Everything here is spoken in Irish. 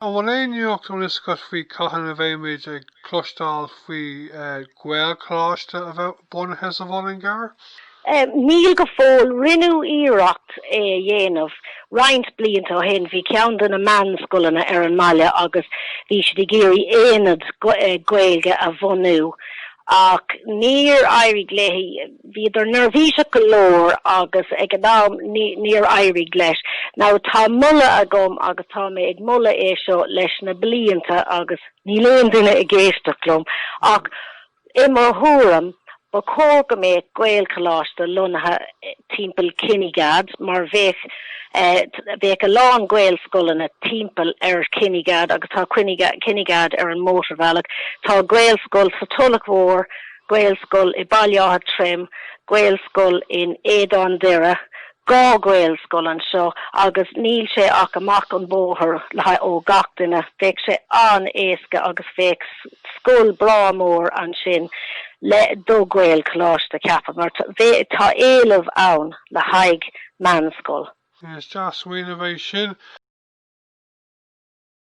An bhfuil aon nuacht ar eolas agat faoi cathain a bheimid ag cloisteáil faoi Ghaelcholáiste a bheith bunaithe sa Mhuileann gCearr? Níl go fóill. Rinneadh iarracht é a dhéanamh roinnt blianta ó shin. Bhí ceann de na meánscoileanna ar an mbaile agus bhí siad ag iarraidh aonad Gaeilge a bhunú ach níor éirigh léi. Bhíodar neirbhíseach go leor agus ag an am níor éirigh leis. Now tá moladh agam agus tá mé ag moladh é seo leis na blianta agus níl aon duine ag éisteacht liom ach i mo thuairim ba chóir go mbeadh Gaelcholáiste lonnaithe timpeall Kinnegad mar bheadh bheadh a lán Gaelscoileanna timpeall ar Kinnegad agus tá Kinnegad ar an mótarbhealach. Tá Gaelscoil sa Tulach Mhór, Gaelscoil i Baile Átha Troim, Gaelscoil in Éadan Doire, 2 Ghaelscoil anseo agus níl sé ach amach an bóthar ó gach duine. Bheadh sé an-éasca agus bheadh scoil breá mór ansin le do Ghaelcholáiste, ceapaim, mar tá éileamh ann le haghaidh meánscoil. Is dea-smaoineamh é sin.